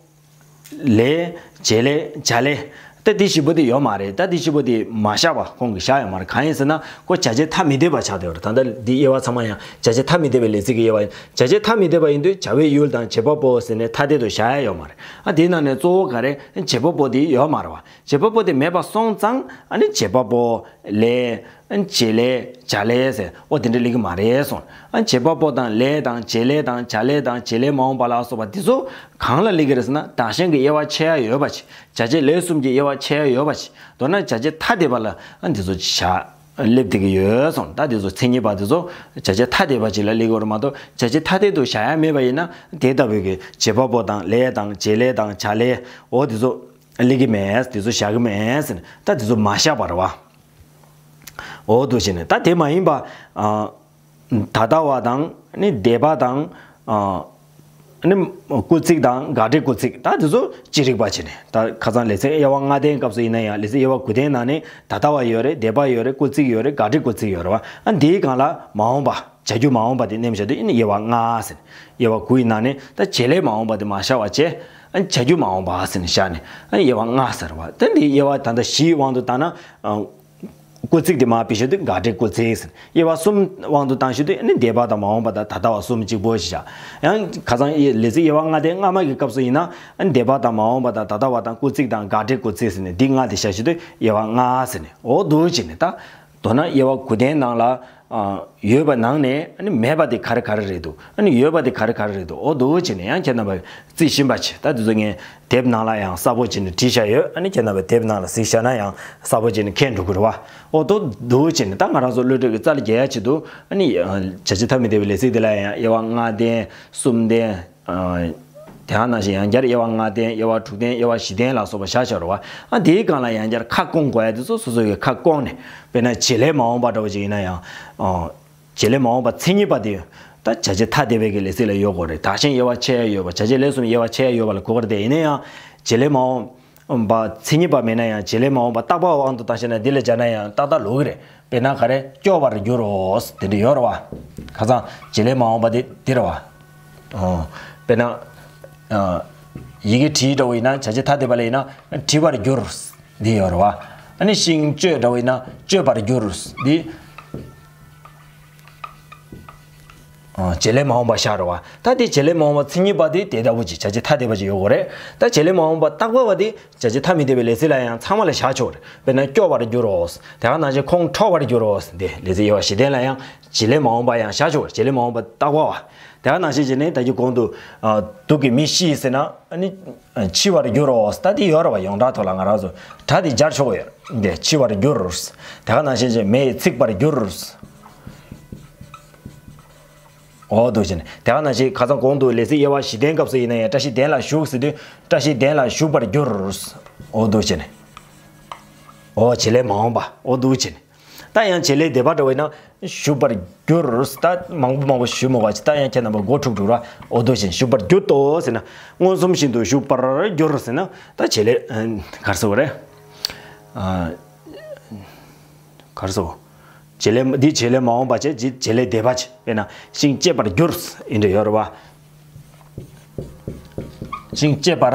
ལས། བྱེད་ལས། བྱ་ལས། ད་དེ་བཞི་པོ་དེ་ཡོད་མ་རེད། ད་དེ་བཞི་པོ་དེ་མ་བཞག་པ་ཁོང་གིས་བཞག་ཡོད་མ་རེད། གང་ཡིན་ཟེར་ན་ཁོ་བྱ་བྱེད་ཐ་མི་དད་པ་ཆགས་བསྡད་ཡོད་རེད། ད་ལྟ་འདི་དབྱེ་བ་ཚང་མ་ཡང་བྱ་བྱེད་ཐ་མི་དད་པའི་ལས་ཚིག་གི་དབྱེ་བ་ཡིན། བྱ་བྱེད་ཐ་མི་དད་པ་ཡིན་དུས་བྱ་བའི་ཡུལ་དང་བྱེད་པ་པོ་ཟེར་ནས་ཐ་དད་དུ་བཞག་ཡ་ཡོད་མ་རེད། ཨ་དེའི་ནང་ནས་གཙོ་བོ་ག་རེ་བྱེད་པ་པོ་དེ་ཡོད་མ་རེད་བ། བྱེད་པ་པོ་དེ་མེད་པ་སོང་ཙང་ཨ་ནི་བྱེད་པ་པོ་ལས། བྱེད་ལས། བྱ་ལས་ཟེར་ཨོ་དེ་འདྲ་སླེབས་ཀྱི་མ་རེད་གསུངས། ཨ་བྱེད་པ་པོ་དང་ལས་དང་བྱེད་ལས་དང་བྱ་ལས་དང་བྱེད་ལས་མ་འོངས་པ་ལ་སོགས་པ་འདི་ཚོ་གང་ལ་སླེབས་ཀྱི་རེད་ཟེར་ན། བདག་གཞན་གྱི་དབྱེ་བ་ཕྱེ་ཡ་ཡོད་པ་ཅིག་བྱ་བྱེད་ལས་གསུམ་གྱི་དབྱེ་བ་ཕྱེ་ཡ་ཡོད་པ་ཅིག་མདོར་ན་བྱ་བྱེད་ཐ་དད་པ་ལ་ཨ་འདི་ཚོ་བཞག་སླེབས་བསྡད་ཀྱི་ཡོད་གསུངས། ད་འདི་ཚོ་མཚན་ཉིད་པ་འདི་ཚོ་བྱ་བྱེད་ཐ་དད་པ་ཅིག་ལ་སླེབས་ཀྱི་ཡོད་རེད་མ་གཏོགས། བྱ་བྱེད་ཐ་དད་དུ་བཞག་ཡ་མེད་པ་ཡིན་ན་དེ་ལྟ་བུའི་གི་བྱེད་པ་པོ་དང་ལས་དང་བྱེད་ལས་དང་བྱ་ལས་ཨོ་འདི་ཚོ་སླེབས་ཀྱི་མེད། འདི་ཚོ་བཞག་གི་མེད་ཟེར་ནས་ད་འདི་ཚོ་མ་བཞག་པ་རེད་བ། འོ་འདུག་བྱས་ནས་ད་དེ་མ་ཡིན་པ། ཨ། ད་ལྟ་བ་དང་ནི་འདས་པ་དང་། ཨ། ནི་སྐུལ་ཚིག་དང་དགག་སྒྲའི་སྐུལ་ཚིག་ད་དེ་ཚོ་ཅི་རིགས་པ་བྱས་ནས། ད་ཁ་སང་ལེ་ཚན་དབྱེ་བ་ལྔ་ལྡན་སྐབས་སུ་ཡིན་ན་ཡང་ལེ་ཚན་དབྱེ་བ་དགུ་ལྡན་ནང་ནས་ད་ལྟ་བ་ཡོད་རེད། འདས་པ་ཡོད་རེད། སྐུལ་ཚིག་ཡོད་རེད། དགག་སྒྲའི་སྐུལ་ཚིག་ཡོད་རེད་བ། ཨ་འདིའི་སྒང་ལ་མ་འོངས་པ་བྱ་རྒྱུ་མ་འོངས་པ་དེ་ནེམ་བཞག་དུས་ཨ་ནི་དབྱེ་བ་ལྔ་ཟེར། དབྱེ་བ་དགུ་ཡི་ནང་ནས་ད་བྱེད་ལས་མ་འོངས་པ་དེ་མ་བཞག་པ་བྱས། ཨ་བྱ་རྒྱུ་མ་འོངས་པ་ཟེར་ནས་བཞག་ནས་ཨ་ནི་དབྱེ་བ་ལྔ་ཟེར་བ། ད་འདི་དབྱེ་བ་ད་ལྟ་བཞིའི་དབང་དུ་བཏང་ན། ཨ། སྐུལ་ཚིག་དེ་མར་བེད་སྤྱོད་དུས་དགག་སྒྲའི་སྐུལ་ཚིག་ཟེར། དབྱེ་བ་གསུམ་དབང་དུ་བཏང་ཞུ་དུས་ཨ་ནི་འདས་པ་དང་མ་འོངས་པ་དང་ད་ལྟ་བ་གསུམ་གཅིག་པོ་ཞིག་བཞག་ཡང་ཁ་སང་ལེ་ཚན་དབྱེ་བ་ལྔ་སྟེ་སྔ་མ་གི་སྐབས་སུ་ཡིན་ན་ཨ་ནི་འདས་པ་དང་མ་འོངས་པ་དང་ད་ལྟ་བ་དང་སྐུལ་ཚིག་དང་དགག་སྒྲའི་སྐུལ་ཚིག་ཟེར་ནས་འདི་ལྔ་དེ་བཞག་ཞུ་དུས་དབྱེ་བ་ལྔ་ཟེར་ནས་འོ་འདུག་བྱས་ནས་ད། མདོར་ན་དབྱེ་བ་དགུ་ལྡན་ནང་ལ། ཨ། ཡོད་པ་ནང་ནས་ཨ་ནི་མེད་པ་དེ་ག་རེ་ག་རེ་རེད་འདུག་ཨ་ནི་ཡོད་པ་དེ་ག་རེ་ག་རེ་རེད་འདུག་འོ་འདུག་བྱས་ནས་ཡང་ཁྱེད་རྣམ་པ་རྩིས་ཤིང་པ་ཆེ། ད་དེ་ཚོ་ངས་དེབ་ནང་ལ་ཡང་གསལ་པོ་བྱས་ནས་བྲིས་བཞག་ཡོད། ཨ་ནི་ཁྱེད་རྣམ་པ་དེབ་ནང་ལ་གཟིགས་བཞག་ན་ཡང་གསལ་པོ་བྱས་ནས་མཁྱེན་འགྲོ་གི་རེད་བ། འོ་འདུག་འདུག་བྱས་ནས་ད་ང་རང་ཚོ་སློབ་ཕྲུག་གི་རྩ་ལ་རྒྱས་ཡ་ཆེད་དུ་ཨ་ནི་བྱ་བྱེད་ཐ་མི་དད་པའི་ལས་ཚིག་དེ་ལ་ཡང་དབྱེ་བ་ལྔ་ལྡན་གསུམ་ལྡན། ཨ། དེ་ག་ནང་བཞིན་ཡང་བསྐྱར་དབྱེ་བ་ལྔ་ལྡན། དབྱེ་བ་དྲུག་ལྡན། དབྱེ་བ་བཞི་ལྡན་ལ་སོགས་པ་བཞག་བཞག་རེད་བ། ཨ་དེའི་སྒང་ལ་ཡང་བསྐྱར་ཁ་སྐོང་དགོས་ཡ་དེ་ཚོ་སོ་སོ་གི་ཁ་སྐོང་ནས། དཔེར་ན་བྱེད་ལས་མ་འོངས་པ་འདྲ་བོ་ཅིག་ཡིན་ན་ཡང་། ཨ། བྱེད་ལས་མ་འོངས་པ་མཚན་ཉིད་པ་དེ། ད་བྱ་བྱེད་ཐ་དད་པའི་གི་ལས་ཚིག་ལ་ཡོད་དགོས་རེད། བདག་གཞན་དབྱེ་བ་ཕྱེ་ཡ་ཡོད་པ། བྱ་བྱེད་ལས་གསུམ་དབྱེ་བ་ཕྱེ་ཡ་ཡོད་པ་ལ་གོ་དགོས་རེད་དེ། ཡིན་ན་ཡང་། བྱེད་ལས་མ་འོངས་པ་མཚན་ཉིད་པ་མེད་ན་ཡང་བྱེད་ལས་མ་འོངས་པ་རྟག་པ་དབང་དུ་བཏང་ཤེ་ན་འདི་ལ་སྦྱར་ན་ཡང་ཏག་ཏག་ལོག་གི་རེད། དཔེར་ན་ག་རེ་སྐྱོ་བར་འགྱུར་རོ། དེ་འདྲ་ཡོད་རེད་བ། ཁ་སང་བྱེད་ལས་མ་འོངས་པ་དེ་འདི་རེད་བ། ཨོ། དཔེར་ན། ཨ། ཡི་གེ་བྲིས་འདྲ་བོ་ཡིན་ན་བྱ་བྱེད་ཐ་དད་པ་ལ་ཡིན་ན་བྲི་བར་འགྱུར། འདི་ཡོད་རེད་བ། ཨ་ནི་ཤིང་གཅོད་འདྲ་བོ་ཡིན་ན་གཅོད་པར་འགྱུར། འདི། ཨ། བྱེད་ལས་མ་འོངས་པ་བཞག་རེད་བ། ད་དེ་བྱེད་ལས་མ་འོངས་པ་མཚན་ཉིད་པ་དེ་དེ་ལྟ་བུ་ཅིག་བྱ་བྱེད་ཐ་དད་པ་ཅིག་ཡོད་དགོས་རེད། ད་བྱེད་ལས་མ་འོངས་པ་རྟག་པ་བ་དེ་བྱ་བྱེད་ཐ་མི་དད་པའི་ལས་ཚིག་ལ་ཡང་ཚང་མ་ལ་བཞག་ཆོག་རེད། དཔེར་ན་སྐྱོ་བར་འགྱུར་རོ། དེ་ག་ནང་བཞིན་ཁོང་ཁྲོ་བར་འགྱུར་རོ། འདི་ལས་ཚིག་དབྱེ་བ་བཞི་ལྡན་ལ་ཡང་བྱེད་ལས་མ་འོངས་པ་ཡང་བཞག་ཆོག་རེད། བྱེད་ལས་མ་འོངས་པ་རྟག་པ་བ། དེ་ག་ནང་བཞིན་བྱས་ནས་ད་ཀྱི་གོང་དུ། ཨ། དུག་གིས་མི་ཤི་ཟེར་ན་ཨ་ནི། འཆི་བར་འགྱུར་རོ། ད་འདི་ཡོད་རེད་བ། ཡོངས་གྲགས་ཐོག་ལ་ང་རང་ཚོ་སྒྲ་དེ་སྦྱར་ཆོག་གི་ཡོད་རེད། འདི་འཆི་བར་འགྱུར། དེ་ག་ནང་བཞིན་བྱས་མེས་ཚིག་པར་འགྱུར། འོ་འདུག་བྱས་ནས་དེ་ག་ནང་བཞིན་ཁ་སང་གོང་དུ་ལས་ཚིག་དབྱེ་བ་བཞི་ལྡན་སྐབས་སུ་ཡིན་ན་ཡང་བཀྲ་ཤིས་ལྡན་ལ་ཞུགས་ཟེར་དུས་བཀྲ་ཤིས་ལྡན་ལ་ཞུགས་པར་འགྱུར། འོ་འདུག་བྱས་ནས། འོ་བྱེད་ལས་མ་འོངས་པ། འོ་འདུག་བྱས་ནས། ད་ཡང་བྱེད་ལས་འདས་པ་འདྲ་བོ་ཡིན་ན་ཞུགས་པར་འགྱུར། ད་མང་པོ་མང་པོ་ཞུ་མི་དགོས་པ་ཅིག་ད་ཡང་ཁྱེད་རྣམ་པ་མགོ་འཁྲུག་འགྲོ་ར། འོ་འདུག་བྱས་ནས་ཞུགས་པར་འགྱུར་ཏོ་ཟེར་ན། མངོན་སུམ་བཞིན་དུ་ཞུགས་པར་འགྱུར་ཟེར་ན། ད་བྱེད་ལས། ཨ། ག་རེ་ཟེར་བ་རེད། ཨ། ག་རེ་ཟེར་བ། བྱེད་ལས་འདི་བྱེད་ལས་མ་འོངས་པ་བྱས། འདི་བྱེད་ལས་འདས་པ་བྱས། དཔེར་ན་ཤིང་བཅད་པར་འགྱུར་ཟེར་འདྲ་ཡོད་རེད་བ། ཤིང་བཅད་པར་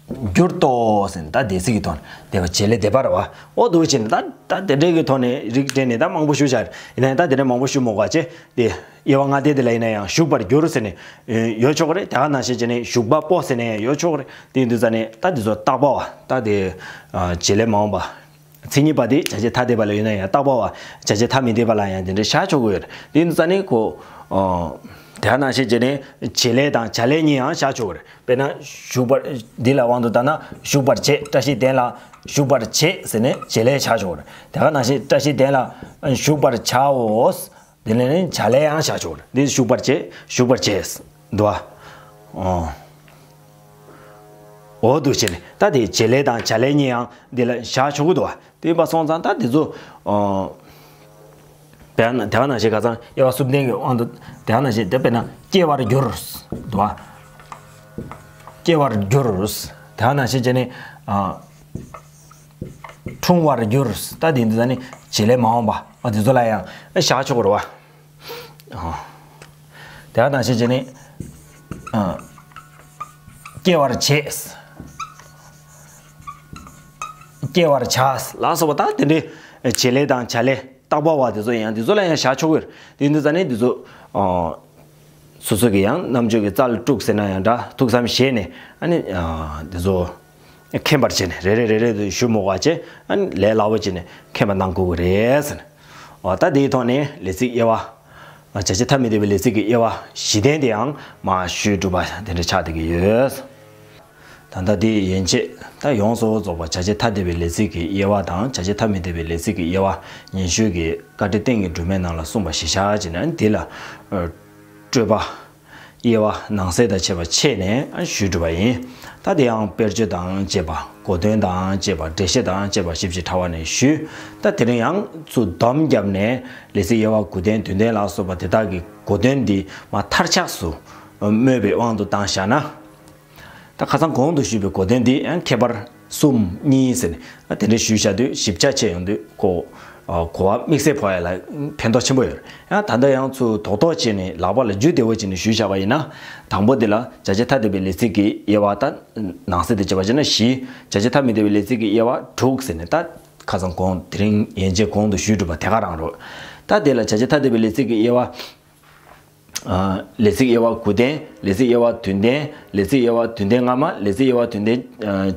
འགྱུར་ཏོ་ཟེར་ན་ད་འདས་ཚིག་གི་ཐོག་ནས་འདས་པ་བྱེད་ལས་འདས་པ་རེད་བ། འོ་འདུག་བྱས་ནས་ད་ད་དེ་འདྲའི་གི་ཐོག་ནས་རིགས་སྤྲད་ནས་ད་མང་པོ་ཞུ་བྱ་རེད། ཡིན་ན་ཡང་ད་དེ་འདྲ་མང་པོ་ཞུ་མི་དགོས་པ་བྱས། དེ་དབྱེ་བ་ལྔ་སྡེ་དེ་ལ་ཡིན་ན་ཡང་ཞུགས་པར་འགྱུར་ཟེར་ནས་ཡོད་ཆོག་གི་རེད། དེ་ག་ནང་བཞིན་བྱས་ནས་ཞུགས་པ་པོ་ཟེར་ནས་ཡོད་ཆོག་གི་རེད། དེ་ཡིན་དུས་ཙ་ནས་ད་དེ་ཚོ་རྟག་པ་བ། ད་དེ། ཨ། བྱེད་ལས་མ་འོངས་པ། མཚན་ཉིད་པ་དེ་བྱ་བྱེད་ཐ་དད་པ་ལ་ཡོད་ན་ཡང་རྟག་པ་བ། བྱ་བྱེད་ཐ་མི་དད་པ་ལ་ཡང་དེ་འདྲ་བཞག་ཆོག་གི་ཡོད་རེད། དེ་ཡིན་དུས་ཙ་ནས་ཁོ། ཨ། དེ་ག་ནང་བཞིན་བྱས་ནས་བྱེད་ལས་དང་བྱ་ལས་གཉིས་ཡང་བཞག་ཆོག་གི་རེད། དཔེར་ན་ཞུགས་པར། འདི་ལ་དབང་དུ་བཏང་ན་ཞུགས་པར་བྱེད། བཀྲ་ཤིས་ལྡན་ལ་ཞུགས་པར་བྱེད་ཟེར་ནས་བྱེད་ལས་བཞག་ཆོག་གི་རེད། དེ་ག་ནང་བཞིན་བཀྲ་ཤིས་ལྡན་ལ་ཞུགས་པར་བྱའོ། དེ་ནས་ནི་བྱ་ལས་ཡང་བཞག་ཆོག་གི་རེད། འདི་ཞུགས་པར་བྱེད། ཞུགས་པར་བྱེད། འདུག་བ། ཨོ། འོ་འདུག་བྱས་ནས་ད་དེ་བྱེད་ལས་དང་བྱ་ལས་གཉིས་ཡང་འདི་ལ་བཞག་ཆོག་གི་འདུག་བ། དེ་ཡིན་པ་སོང་ཙང་ད་དེ་ཚོ། ཨོ། དེ་ག་ནང་བཞིན་ཁ་སང་དབྱེ་བ་གསུམ་ལྡན་གྱི་དབང་དུ་དེ་ག་ནང་བཞིན་དེ་དཔེར་ན་སྐྱེ་བར་འགྱུར། འདུག་བ། སྐྱེ་བར་འགྱུར། དེ་ག་ནང་བཞིན་བྱས་ནས། ཨ། འཁྲུངས་པར་འགྱུར། ད་དེ་འདི་ད་ནི་བྱེད་ལས་མ་འོངས་པ། ཨ། དེ་ཚོ་ལ་ཡང་བཞག་ཆོག་གི་རེད་བ། ཨ། དེ་ག་ནང་བཞིན་བྱས་ནས། ཨ། སྐྱེ་བར་བྱེད། སྐྱེ་བར་བྱ་ལ་སོགས་པ་དང་དེ་འདྲའི་བྱེད་ལས་དང་བྱ་ལས་བརྟག་པ་བ་དེ་ཚོ་ཡང་དེ་ཚོ་ལ་ཡང་བཞག་ཆོག་གི་རེད། དེ་འདི་ཙ་ནས་དེ་ཚོ་སོ་སོ་གི་ཡང་རྣམ་དཔྱོད་ཀྱི་རྩལ་དཀྲུགས་ཟེར་ན་ཡང་འདྲ་ཐུགས་བསམ་བཞེས་ནས་ཨ་ནི་དེ་ཚོ་མཁྱེན་པར་བྱས་ནས་རེ་རེ་རེ་རེ་དུ་ཞུ་མོ་བ་བྱས་ཨ་ནི་ལས་སླ་བོ་བྱས་ནས་མཁྱེན་པ་གནང་དགོས་ཀྱི་རེད་ཟེར་ནས། འོ་ད་དེའི་ཐོག་ནས་ལས་ཚིག་དབྱེ་བ། བྱ་བྱེད་ཐ་མི་དད་པའི་ལས་ཚིག་གི་དབྱེ་བ་བཞི་ལྡན་དེའང་མར་ཞུས་གྲུབ་པ་དེ་འདྲ་ཆགས་བསྡད་ཀྱི་ཡོད། ད་ལྟ་དེ་ཡན་ཆད་ད་ཡོངས་སུ་རྫོགས་པ་བྱ་བྱེད་ཐ་དད་པའི་ལས་ཚིག་གི་དབྱེ་བ་དང་བྱ་བྱེད་ཐ་མི་དད་པའི་ལས་ཚིག་གི་དབྱེ་བ་ཉན་ཞུ་གི་བཀའ་དྲིན་རྟེན་གྱི་སྒྲོན་མའི་ནང་ལ་གསུངས་པ་གཞིར་བཞག་བྱས་ནས་དེ་ལ་སྤྲོས་པ། དབྱེ་བ་ནང་གསེས་དང་བཅས་པ་ཕྱེ་ནས་ཞུས་གྲུབ་པ་ཡིན། ད་དེ་ཡང་དཔེར་བརྗོད་དང་བཅས་པ་གོ་དོན་དང་བཅས་པ་འགྲེལ་བཤད་དང་བཅས་པ་ཞིབ་ཅིང་ཕྲ་བ་ནས་ཞུས། ད་དེ་རིང་ཡང་ཚུར་སྡོམ་བརྒྱབ་ནས་ལས་ཚིག་དབྱེ་བ་དགུ་ལྡན་བདུན་ལྡན་ལ་སོགས་པ་དེ་དག་གི་གོ་དོན་འདི་མར་མཐར་ཆགས་སུ་སྨོས་པའི་དབང་དུ་བཏང་བཞག་ན། ད་ཁ་སང་གོང་དུ་ཞུས་པའི་གོ་དོན་འདི་ཡང་ཁྱད་པར་གསུམ་གཉིས་ཟེར་ནས་དེ་འདྲ་ཞུས་བཞག་དུས་ཞིབ་ཆ་ཆེ་ཡོང་དུས་གོ་གོ་བ་དམིགས་བསལ་འཕོ་ཡ་ལ་ཕན་ཐོགས་ཆེན་པོ་ཡོད་རེད། ཡང་ད་ལྟ་ཡང་ཚུར་རྡོག་རྡོག་བྱས་ནས་ལག་པ་ལ་རྒྱུ་བདེ་བོ་བྱས་ནས་ཞུས་བཞག་པ་ཡིན་ན། དང་པོ་འདི་ལ་བྱ་བྱེད་ཐ་དད་པའི་ལས་ཚིག་གི་དབྱེ་བ་དང་ནང་གསེས་དེ་བྱས་པ་བྱས་ན་བཞི། བྱ་བྱེད་ཐ་མི་དད་པའི་ལས་ཚིག་གི་དབྱེ་བ་དྲུག་ཟེར་ནས་ད་ཁ་སང་གོང་དེ་རིང་ཡན་ཆད་གོང་དུ་ཞུས་གྲུབ་པ་དེ་ག་རང་རེད། ད་དེ་ལ་བྱ་བྱེད་ཐ་དད་པའི་ལས་ཚིག་གི་དབྱེ་བ། ལས་ཚིག་དབྱེ་བ་དགུ་ལྡན། ལས་ཚིག་དབྱེ་བ་བདུན་ལྡན། ལས་ཚིག་དབྱེ་བ་བདུན་ལྡན་སྔ་མ། ལས་ཚིག་དབྱེ་བ་བདུན་ལྡན་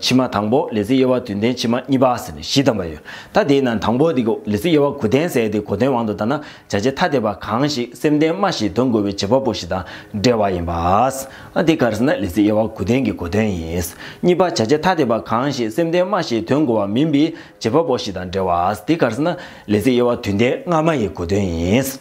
ཕྱི་མ་དང་པོ། ལས་ཚིག་དབྱེ་བ་བདུན་ལྡན་ཕྱི་མ་གཉིས་པ་ཟེར་ནས་བཞི་ཐམ་པ་ཡོད། ད་དེའི་ནང་དང་པོ་དེ་གོ་ལས་ཚིག་དབྱེ་བ་དགུ་ལྡན་ཟེར་དེ་གོ་དོན་དབང་དུ་བཏང་ན་བྱ་བྱེད་ཐ་དད་པ་གང་ཞིག་སེམས་ལྡན་སྨྲ་ཞིག་དོན་གོ་བའི་བྱེད་པ་པོ་ཞིག་དང་འབྲེལ་བ་ཡིན་པ། དེ་ག་རེ་ཟེར་ན་ལས་ཚིག་དབྱེ་བ་དགུ་ལྡན་གྱི་གོ་དོན་ཡིན། གཉིས་པ་བྱ་བྱེད་ཐ་དད་པ་གང་ཞིག་སེམས་ལྡན་སྨྲ་ཞིག་དོན་གོ་བ་མིན་པའི་བྱེད་པ་པོ་ཞིག་དང་འབྲེལ་བ། དེ་ག་རེ་ཟེར་ན་ལས་ཚིག་དབྱེ་བ་བདུན་ལྡན་སྔ་མ་ཡི་གོ་དོན་ཡིན།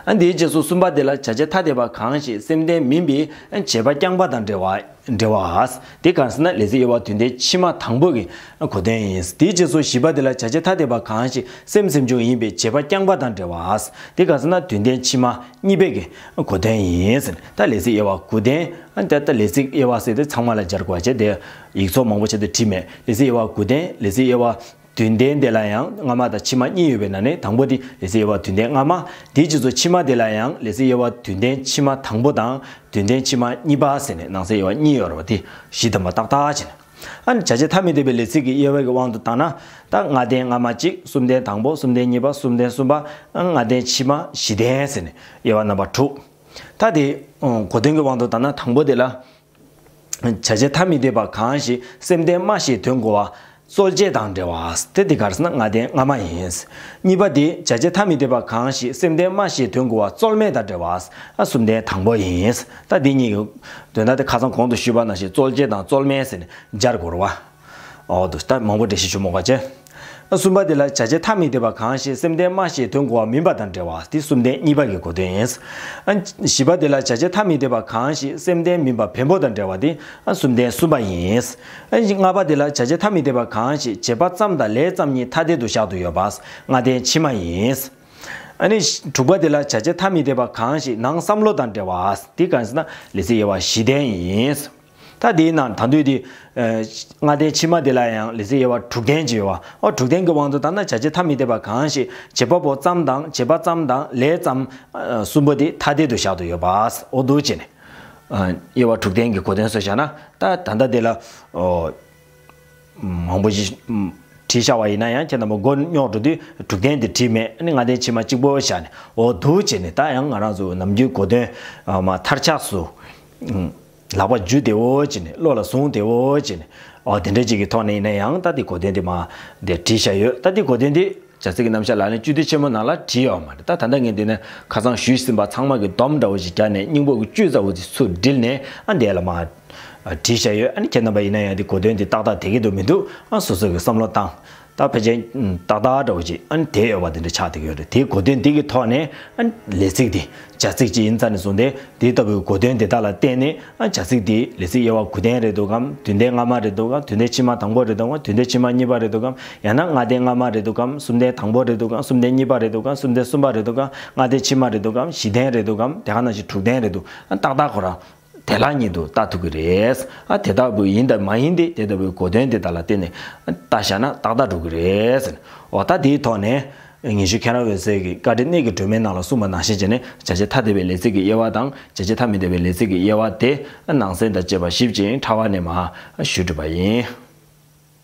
ཨ་འདིའི་རྗེས་སུ་གསུམ་པ་དེ་ལ་བྱ་བྱེད་ཐ་དད་པ་གང་ཞིག་སེམས་ལྡན་མིན་པའི་བྱེད་པ་རྐྱང་པ་དང་འབྲེལ་བ་འབྲེལ་བ། དེ་གང་ཟེར་ན་ལས་ཚིག་དབྱེ་བ་བདུན་ལྡན་ཕྱི་མ་དང་པོ་གི་གོ་དོན་ཡིན། དེའི་རྗེས་སུ་བཞི་པ་དེ་ལ་བྱ་བྱེད་ཐ་དད་པ་གང་ཞིག་སེམས་སེམས་བྱུང་ཡིན་པའི་བྱེད་པ་རྐྱང་པ་དང་འབྲེལ་བ། དེ་གང་ཟེར་ན་བདུན་ལྡན་ཕྱི་མ་གཉིས་པའི་གི་གོ་དོན་ཡིན། ད་ལས་ཚིག་དབྱེ་བ་དགུ་ལྡན། ད་ལྟ་ལས་ཚིག་དབྱེ་བ་ཟེར་དེ་ཚང་མ་ལ་སྦྱར་དགོས་པ་བྱས་ཏེ་ཡིག་ཚོགས་མང་པོ་བྱས་ཏེ་བྲིས་མེད། ལས་ཚིག་དབྱེ་བ་དགུ་ལྡན། ལས་ཚིག་དབྱེ་བ་བདུན་ལྡན་དེ་ལ་ཡང་སྔ་མ་དང་ཕྱི་མ་གཉིས་ཡོད་པའི་ནང་ནས་དང་པོ་དེ་ལས་ཚིག་དབྱེ་བ་བདུན་ལྡན་སྔ་མ། དེའི་རྗེས་སུ་ཕྱི་མ་དེ་ལ་ཡང་ལས་ཚིག་དབྱེ་བ་བདུན་ལྡན་ཕྱི་མ་དང་པོ་དང་བདུན་ལྡན་ཕྱི་མ་གཉིས་པ་ཟེར་ནས་ནང་གསེས་དབྱེ་བ་གཉིས་ཡོད་རེད་བ། དེ་བཞི་ཐམ་པ་ཏག་ཏག་བྱས་ནས། ཨ་ནི་བྱ་བྱེད་ཐ་མི་དད་པའི་ལས་ཚིག་གི་དབྱེ་བའི་དབང་དུ་བཏང་ན་ད་ལྔ་ལྡན་སྔ་མ་གཅིག་གསུམ་ལྡན་དང་པོ། གསུམ་ལྡན་གཉིས་པ། གསུམ་ལྡན་གསུམ་པ། ལྔ་ལྡན་ཕྱི་མ་བཞི་ལྡན་ཟེར་ནས་དབྱེ་བ་རྣམ་པ་དྲུག་ད་དེ་གོ་དོན་གྱི་དབང་དུ་བཏང་ན་དང་པོ་དེ་ལ། བྱ་བྱེད་ཐ་མི་དད་པ་གང་ཞིག་སེམས་ལྡན་སྨྲ་ཤེས་དོན་གོ་བ་རྩོལ་བྱེད་དང་འབྲེལ་བ། དེ་དེ་ག་རེ་ཟེར་ན་ལྔ་ལྡན་སྔ་མ་ཡིན། གཉིས་པ་དེ་བྱ་བྱེད་ཐ་མི་དད་པ་གང་ཞིག་སེམས་ལྡན་སྨྲ་ཤེས་དོན་གོ་བ་རྩོལ་མེད་དང་འབྲེལ་བ། ཨ་གསུམ་ལྡན་དང་པོ་ཡིན། ད་འདི་གཉིས་ཀྱི་དོན་དག་དེ་ཁ་སང་གོང་དུ་ཞུས་པ་ནང་བཞིན་རྩོལ་བྱེད་དང་རྩོལ་མེད་ཟེར་ནས་སྦྱར་དགོས་རེད་བ། འོ་དུ་ད་མང་པོ་འགྲེལ་བཤད་ཞུ་མོ་ག་བྱེད། གསུམ་པ་དེ་ལ་བྱ་བྱེད་ཐ་མི་དད་པ་གང་ཞིག་སེམས་ལྡན་སྨྲ་ཤེས་དོན་གོ་བ་མིན་པ་དང་འབྲེལ་བ། དེ་གསུམ་ལྡན་གཉིས་པ་གི་གོ་དོན་ཡིན། བཞི་པ་དེ་ལ་བྱ་བྱེད་ཐ་མི་དད་པ་གང་ཞིག་སེམས་ལྡན་མིན་པ་བེམ་པོ་དང་འབྲེལ་བ་དེ་གསུམ་ལྡན་གསུམ་པ་ཡིན། ལྔ་པ་དེ་ལ་བྱ་བྱེད་ཐ་མི་དད་པ་གང་ཞིག་བྱེད་པ་ཙམ་དང་ལས་ཙམ་གཉིས་ཐ་དད་དུ་བཞག་ཏུ་ཡོད་པ། ལྔ་ལྡན་ཕྱི་མ་ཡིན། ཨ་ནི་དྲུག་པ་དེ་ལ་བྱ་བྱེད་ཐ་མི་དད་པ་གང་ཞིག་ནང་བསམ་བློ་དང་འབྲེལ་བ། དེ་གང་ཟེར་ན་ལས་ཚིག་དབྱེ་བ་བཞི་ལྡན་ཡིན། ད་དེའི་ནང་ད་དུས་དེ། ལྔ་ལྡན་ཕྱི་མ་དེ་ལ་ཡང་ལས་ཚིག་དབྱེ་བ་དྲུག་ལྡན་ཅིག་ཡོད་པ། ཨོ་དྲུག་ལྡན་གྱི་དབང་དུ་བཏང་ན་བྱ་བྱེད་ཐ་མི་དད་པ་གང་ཞིག་བྱེད་པ་པོ་ཙམ་དང་བྱེད་པ་ཙམ་དང་ལས་ཙམ། གསུམ་པོ་དེ་ཐ་དད་དུ་བཞག་ཏུ་ཡོད་པ། ཨོ་འདུག་བྱས་ནས། དབྱེ་བ་དྲུག་ལྡན་གྱི་གོ་དོན་བཟོས་བཞག་ན་ད་ད་ལྟ་དེ་ལ། མང་པོ་ཞིག་བྲིས་བཞག་པ་ཡིན་ན་ཡང་ཁྱེད་རྣམ་པ་མགོ་རྙོག་འགྲོ་དུས་དྲུག་ལྡན་དེ་བྲིས་མེད། ཨ་ནི་ལྔ་ལྡན་ཕྱི་མ་གཅིག་པོ་བཞག་ནས་ཨོ་འདུག་བྱས་ནས་ད་ཡང་ང་རང་ཚོ་ནམ་རྒྱུན་གོ་དོན་མ་མཐར་ཆགས་སུ། ལག་པ་འཇུ་བདེ་བོ་བྱས་ནས་བློ་ལ་བཟུང་བདེ་བོ་བྱས་ནས་ཨོ་དེ་འདྲ་ཅིག་གི་ཐོག་ནས་ཡིན་ན་ཡང་ད་དེ་གོ་དོན་དེ་མ་དེ་བྲིས་བཞག་ཡོད། ད་དེ་གོ་དོན་དེ་བྱ་ཚིག་གི་རྣམ་གཞག་ལ་ནི་བཅུད་བསྡུས་ཆེན་མོ་ནང་ལ་བྲིས་ཡོད་མ་རེད། ད་ད་ལྟ་ངས་འདི་ནས་ཁ་སང་ཞུས་ཟིན་པ་ཚང་མ་གི་སྡོམ་འདྲ་བོ་ཞིག་བརྒྱབ་ནས་སྙིང་པོ་གི་བཅུད་ཚ་བོ་དེ་ཚུར་བསྒྲིལ་ནས་ཨ་འདས་ལ་མ་བྲིས་བཞག་ཡོད། ཨ་ནི་ཁྱེད་རྣམ་པ་ཡིན་ན་ཡང་དེ་གོ་དོན་དེ་ཏག་ཏག་དེ་གི་འདུག་མི་འདུག་ཨ་སོ་སོ་གི་བསམ་བློ་བཏང་། ད་ཕལ་ཆེར་ཏག་ཏག་འདྲ་བོ་ཅིག་ཨ་ནི་དེ་ཡོད་པ་དེ་འདྲ་ཆགས་བསྡད་ཡོད་རེད། དེའི་གོ་དོན་འདི་གི་ཐོག་ནས་ཨ་ནི་ལས་ཚིག་འདི་བྱ་ཚིག་ཅིག་ཡིན་ཙང་ནས་བཟུང་སྟེ་དེ་ལྟ་བུའི་གོ་དོན་དེ་དག་ལ་བརྟེན་ནས་ཨ་བྱ་ཚིག་འདི་ལས་ཚིག་དབྱེ་བ་དགུ་ལྡན་རེད་འདུག་གམ། བདུན་ལྡན་སྔ་མ་རེད་འདུག་གམ། བདུན་ལྡན་ཕྱི་མ་དང་པོ་རེད་འདུག་གམ། བདུན་ལྡན་ཕྱི་མ་གཉིས་པ་རེད་འདུག་གམ། ཡང་ན་ལྔ་ལྡན་སྔ་མ་རེད་འདུག་གམ། གསུམ་ལྡན་དང་པོ་རེད་འདུག་གམ། གསུམ་ལྡན་གཉིས་པ་རེད་འདུག་གམ། གསུམ་ལྡན་གསུམ་པ་རེད་འདུག་གམ། ལྔ་ལྡན་ཕྱི་མ་རེད་འདུག་གམ། བཞི་ལྡན་རེད་འདུག་གམ། དེ་ག་ནང་བཞིན་དྲུག་ལྡན་རེད་འདུག་ཨ་ཏག་ཏག་ཁོ་རང་དེ་ལ་ཉིད་དུ་ལྟ་ཐུབ་ཀྱི་རེད། ཨ་དེ་ལྟ་བུ་ཡིན་དང་མ་ཡིན་ཏེ་དེ་ལྟ་བུའི་གོ་དོན་དེ་དག་ལ་བརྟེན་ནས་ལྟ་བཞག་ན་ཏག་ཏག་འགྲོ་གི་རེད། འོ་ད་དེའི་ཐོག་ནས་ཉི་ཤུ་མཁྱེན་རབ་འོད་ཟེར་གྱི་བཀའ་དྲིན་གནད་ཀྱི་སྒྲོན་མའི་ནང་ལ་གསུངས་པ་ནང་བཞིན་བྱས་ནས་བྱ་བྱེད་ཐ་དད་པའི་ལས་ཚིག་གི་དབྱེ་བ་དང་བྱ་བྱེད་ཐ་མི་དད་པའི་ལས་ཚིག་གི་དབྱེ་བ་དེ་ནང་གསེས་དང་བཅས་པ་ཞིབ་ཅིང་ཕྲ་བ་ནས་མར་ཞུས་གྲུབ་པ་ཡིན།